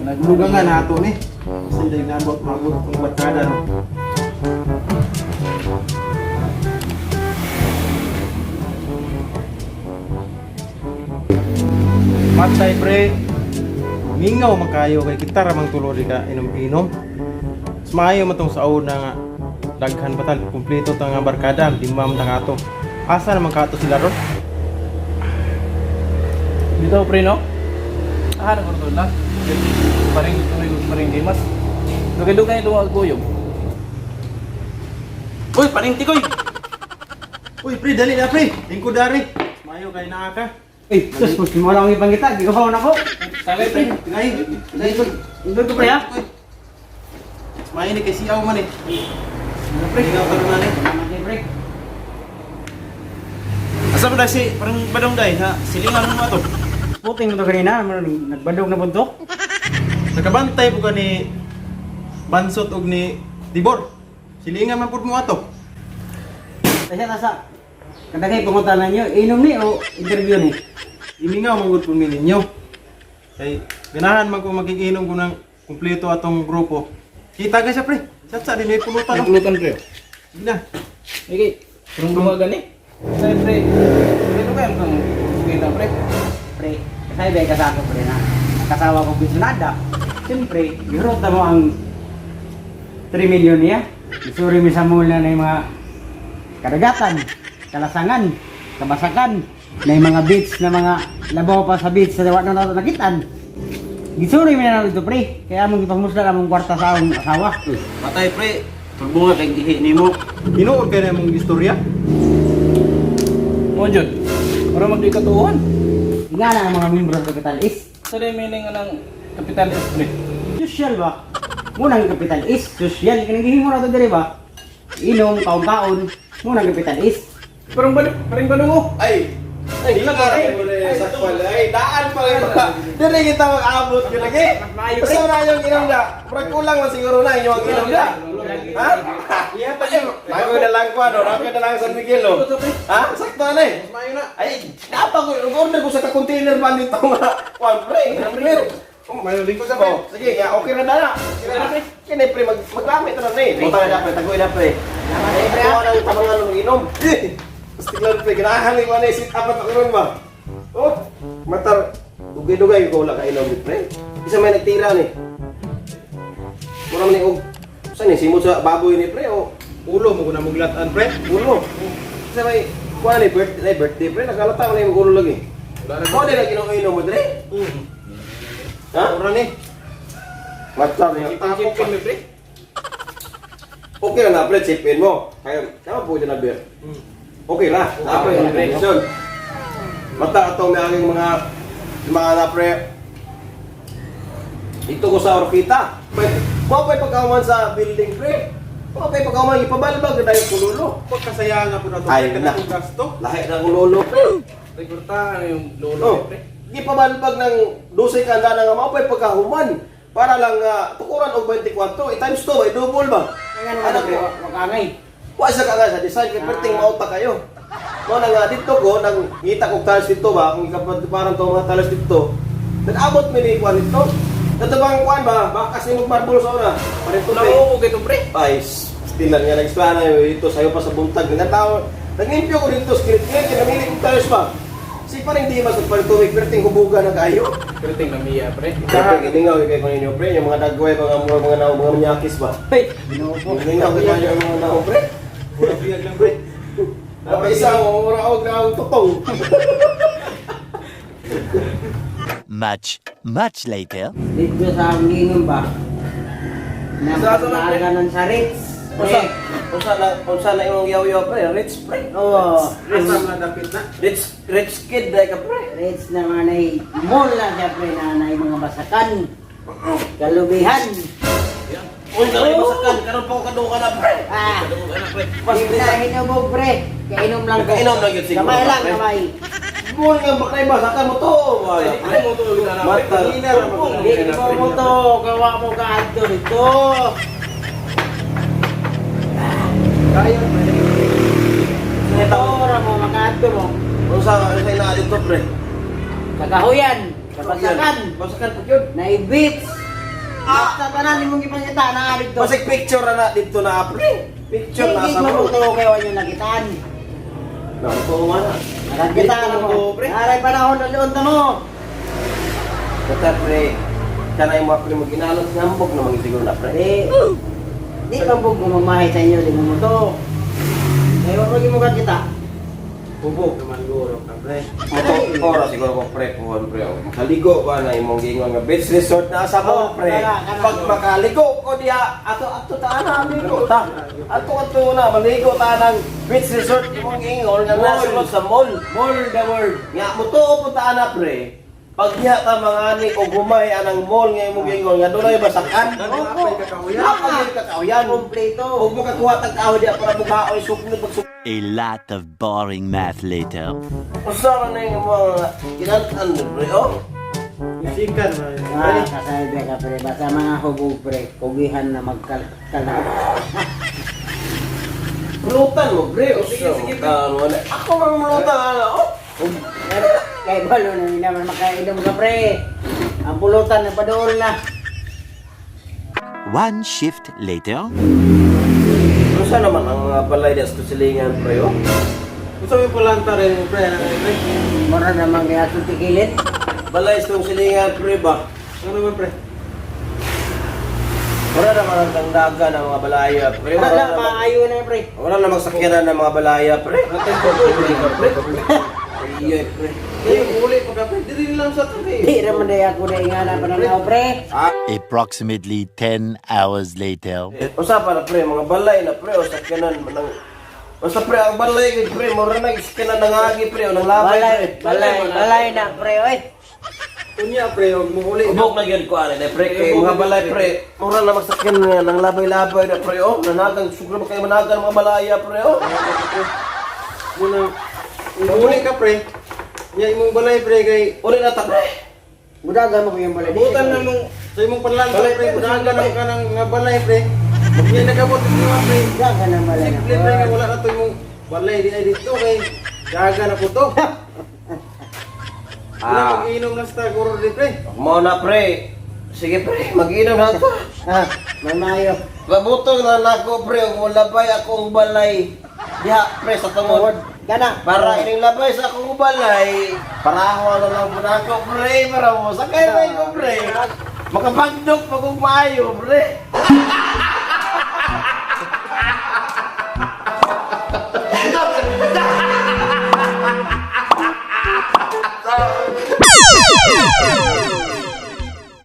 Naglugang nga nato ni. Kasi dahil naabot maabot ang barkada no. Matay pre. Mingaw man kayo kay kita ra mang tulo di ka inom-inom. Mas maayo man tong sa una nga daghan pa tal kumpleto ta nga barkada, lima man ta kato. Asa naman kato sila ron? Dito pre no? Ah, nagkurtol na. Paring tuloy paring Dimas. Dugay-dugay ito ang kuyog. Uy, paninti koy. Uy, pre, dali na pre. Lingkod dari. Mayo kay naa ka. Eh, sus, mas wala akong ipangita. Di ko pa ako. Tagay pre. Tinay. Lingkod, lingkod ko pre ha. Mayo ni kay siyaw man eh. Pre, ikaw ka naman eh. Salamat kay pre. Asa ba si parang badong day ha? Silingan mo ato. Puting mo to kanina, nagbandog na buntok. Nakabantay po ka ni Bansot og ni Tibor. Silingan man pud mo ato. Tasa, tasa. Kadagay pangutan ninyo, inom ni o interview ni? Imingaw man gud pud mi ninyo. Kay ganahan man ko magiginom ko ng kumpleto atong grupo. Kita ka siya pre. Satsa din may pulutan. No? Nagpulutan pre. Sige na. Okay. Parang dumagan eh. Say pre. Dugay-dugay ang kang kita pre. Pre, kasi ba kasama pre na. Kasawa ko pensionada. Siyempre, girota mo ang 3 million niya. Isuri mi sa mula na yung mga kadagatan, kalasangan, kabasakan, na yung mga beach na mga labaw pa sa beach sa wa na nato nakitan. Gisuri mi na dito pre. Kaya among gipamuslan among kwarta sa among asawa. Matay pre. Tulbo nga kay ihi nimo. Tinuod kay na imong istorya. Mo jud. Para magdi katuohan. Nga na ang mga membro sa Capital S. Sa day meaning nga ng Capital S pre. Social ba? Munang Capital S, social. Kanang gihimo na to diri ba? Inom, kaon-kaon, munang Capital S. Parang badong paring badong oh. Ay! Ay, ay, sakpal. Ay, daan pa kayo. Dili kita mag-abot yun lagi. Basta na yung inom na. Murag kulang man siguro na inyong inom na. Ha? Ako na lang ko ano, ako na lang San Miguel oh. Ha? Sakto na eh. Ay, dapat ko order ko sa ka-container man dito nga. Kwan pre, pre. Mayo lingkod sa Oh, sige, ya, okay na dala. Okay na pre. Kini pre mag maggamit na ni. Buta na pre, tagoy na pre. Ay, pre, ako nang tabangan ng inom. Astig lang pre, ganahan ni wala sit up at karon ba. Oh, matar dugay-dugay ko wala ka inom ni pre. Isa may nagtira ni. Mura man ni og saan ni simot sa baboy ni pre o Ulo mo ko na muglatan pre. ulo. Isa may kuha ni birthday, birthday pre, nagalata ko na yung ulo lagi. Mo na lagi inom mo dre. Ha? Ora ni. Matar ni. Chip in pre. Okay na na pre, chip in mo. Kaya, kaya po dyan na beer. Okay na. Napre, Okay. okay. Mata atong may aking mga na pre. Dito ko sa Orquita. Kuha pa'y pagkauman sa building pre. Kuha pa'y pagkauman, ipabalbag na dahil kululo. Pagkasaya nga po na to. Ay, Pre, na. kanang gasto. Lahi na kululo pre. Rekorta yung lolo Oh, pre. gipabalbag ng 12 ka na nga mao pa'y pagkahuman. Para lang tukuran og 24, i-times 2, i-double ba? Kaya nga naman pre, wakangay. Wa sa ka nga sa design kay perting mauta kayo. Mo na nga dito ko nang ngita kog tiles dito ba kung ikaparang to mga tiles dito. Nag-abot mi ni kwan dito. Dato bang kwan ba? Baka kasi mo marble sa una. Parang tubig. Nauo kay to pre. Ay, still lang nga nag-explain na dito sayo pa sa buntag. Nagtaw, naglimpyo ko dito sa kilit-kilit kay namili kog tiles ba. Si parang di mas parang tubig perting hubuga na kayo. Perting namiya pre. Siyempre, gilingaw kay ko ninyo pre, yung mga dagway mga mura mga naong mga manyakis ba. Hey, Ginoo ko. Gilingaw kay ninyo yung mga naong pre. Pura biyag lang pre. Dapat isa mo mura og naong tutong. Much, much later. Dito sa among giingon ba? Na Sa- sa- maaganan sa Ritz. Unsa Pre. unsa na imong yaw-yaw pre, rich pre. Oo. Asa man dapit na. Rich rich kid dai ka pre. Ritz na mga nay mall na siya pre na nay mga basakan. Kalubihan. Uy, kanay masakan karon pa ko kaduka na pre. Ah, Mas di na hinubog pre. Kainom lang ko. Nakainom lang yun siguro, Kamay lang, pre. kamay. Mall nga bakay masakan mo to. Wala pre. Mo to na pre. Mata. Di mo mo to, gawa mo ka adto dito. Kaya pre. Ito ra mo makaadto mo. Unsa ka sa naa dito, pre? Kakahuyan, kabasakan, Basakan po yun. naibits. Ah! Sa tanan nimong gipangita na dito. Basig picture na na dito na, pre. Picture na Hindi sa mo mall. to kay wa nakitaan. Naku, man. Nakakita na mo. Pre. Aray panahon na leon ta mo. Kata, pre. Kanay mo, pre, maginalot ng hambog na mga siguro na, pre. Di, di mabog gumamahay sa inyo, di mo mo to. Kaya wa mo kakita. Hubog naman guro ka, pre. Moto, oras siguro ko, pre, puhon, pre. Oh. Makaligo ba na imong giingon nga beach resort na sa mall, pre. Kana, kana. Pag makaligo ko diha, ato ato ta na amigo ta. Ato ato na maligo ta ng beach resort imong giingon nga nasa sa mall. Mall the world. Nga mutuo po ta na, pre. Pag diha ta mangani og humay anang mall nga imong giingon nga dunay basakan. Opo. Kakahuyan. Napagay kakahuyan. Kompleto. Ug makakuha tag kahoy diha para bukaoy suknod pag A lot of boring math later. Usa man na yung mga ginantan, pre, oh. Sikan na yun, pre. Ah, kasaybe ka pre, basta mga hubog pre, kugihan na magkalakal. Pulutan mo, pre. Sige, sige, pre. Wala. Ako mang pulutan, ano? Oh. Kay balo na hindi naman makainom ka pre. Ang pulutan na padool na. One shift later. Usa naman ang mga balay diya sa tusilingan, pre, oh. Unsa may pulanta rin, pre, ano, pre? Mura naman kaya itong tikilit. Balay sa tusilingan, pre, ba? Ano naman, pre? Wala naman ang dangdaga ng mga balaya, pre. Wala Wala na, naman, maayo na pre. wala namang sakyanan ng mga balaya, pre. Pre, pre. Pre. Kayo, uli pa ka, pre. Dili lang sa to, pre. Di naman day ako na ingana pananaw pre. Approximately 10 hours later. Usa pa na, pre, mga balay na, pre, o sakyanan ng. Basta pre, ang balay, pre, mura na sakyanan ng agi, pre, o ng labay, Balay, pre. balay, balay na pre, oy. Unya, pre, huwag mo uli. Ubok na gyud ko ani pre kay mga balay pre. Mura na magsakyan na ng labay-labay na pre oh. Nanagang sugro ba kayo managan mga balaya pre oh. Muna, uli ka, pre. Nya imong balay, pre, kay Uli na ta pre. Budagan mo ko yung balay. Butan na mong sa imong panlanta, pre, budagan na ka ng nga balay, pre. Nya nagabot ni mga pre. Budagan ang balay na. Simple, pre, nga wala na to imong balay di ay dito kay daga na po to. Wala Ah. mag-inom na sa guro di, pre. Mao na pre. Sige pre, mag-inom na ta. Ah, may maayo. Babutong na nako pre ug labay akong balay. Diha pre sa tungod. Gana. Para ining labay sa akong balay, para ako na lang po nako pre, para mo sakay ko pre. Makapagdok pag maayo pre.